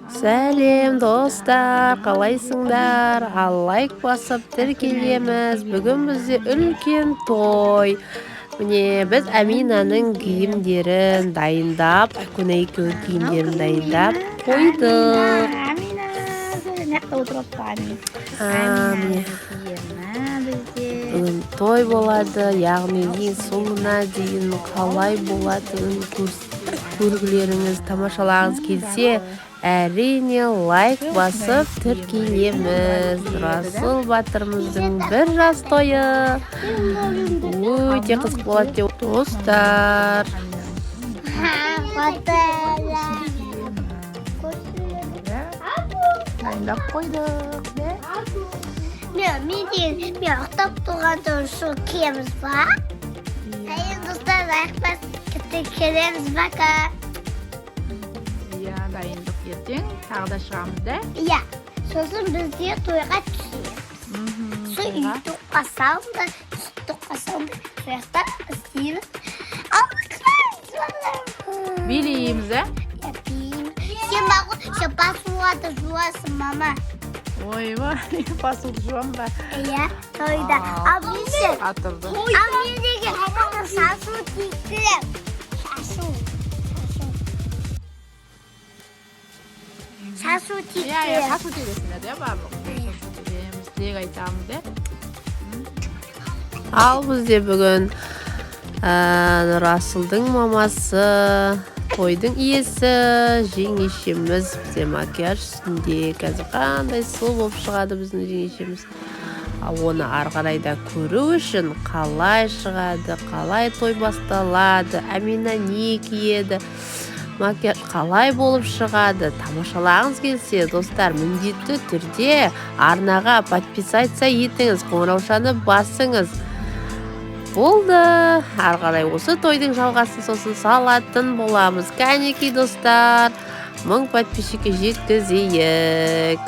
Сәлем, достар, қалайсыңдар? Ал, лайк басып тіркелеміз. Бүгін бізде үлкен той. Міне, біз Әминаның киімдерін дайындап, Акуна екеуі киімдерін дайындап қойдық. Амина, мына жақта отырып Амина. Міне, Киімі бізде. Бүгін той болады, яғни ең соңына дейін қалай болатынын көргілеріңіз, тамашалағыңыз келсе, әрине, лайк басып тіркелеміз. Расул батырымыздың 1 жас тойы өте қызық болады деп, достар. Батыр. Дайындап қойдық, де. Мен деген, мен ұйықтап тұрғанда сол киеміз ба? Сәлем, достар, лайк басып келеміз, пока. Иә, дайындық, ертең тағы да шығамыз да. Иә, сосын бізде тойға түсеміз. Сол үйді қосамыз, сүтті қосамыз, сол жақта істейміз. Ал Билейміз, ә? Иә, билейміз. Сен маған, сен посуданы жуасың, мама. Ойбай, посуды жуамын ба? Иә, тойда. Ал мен ше, Атырды. Ал мен деген ана шашу тектірем. Шашу. Шашу. Шашу Иә, тектірем. Шашу тересіңдер, иә, барлық. Шашу тереміз, тілек айтамыз, иә. Ал бізде бүгін Нұрасылдың мамасы, тойдың иесі, жеңешеміз бізде макияж үстінде. Қазір қандай сұлу болып шығады біздің жеңешеміз. Ал оны ары қарай да көру үшін, қалай шығады, қалай той басталады, Әмина не киеді, макияж қалай болып шығады, тамашалағыңыз келсе, достар, міндетті түрде арнаға подписаться етіңіз, қоңыраушаны басыңыз. Болды, ары қарай осы тойдың жалғасын сосын салатын боламыз. Кәнекей, достар, 1000 подписчикке жеткізейік.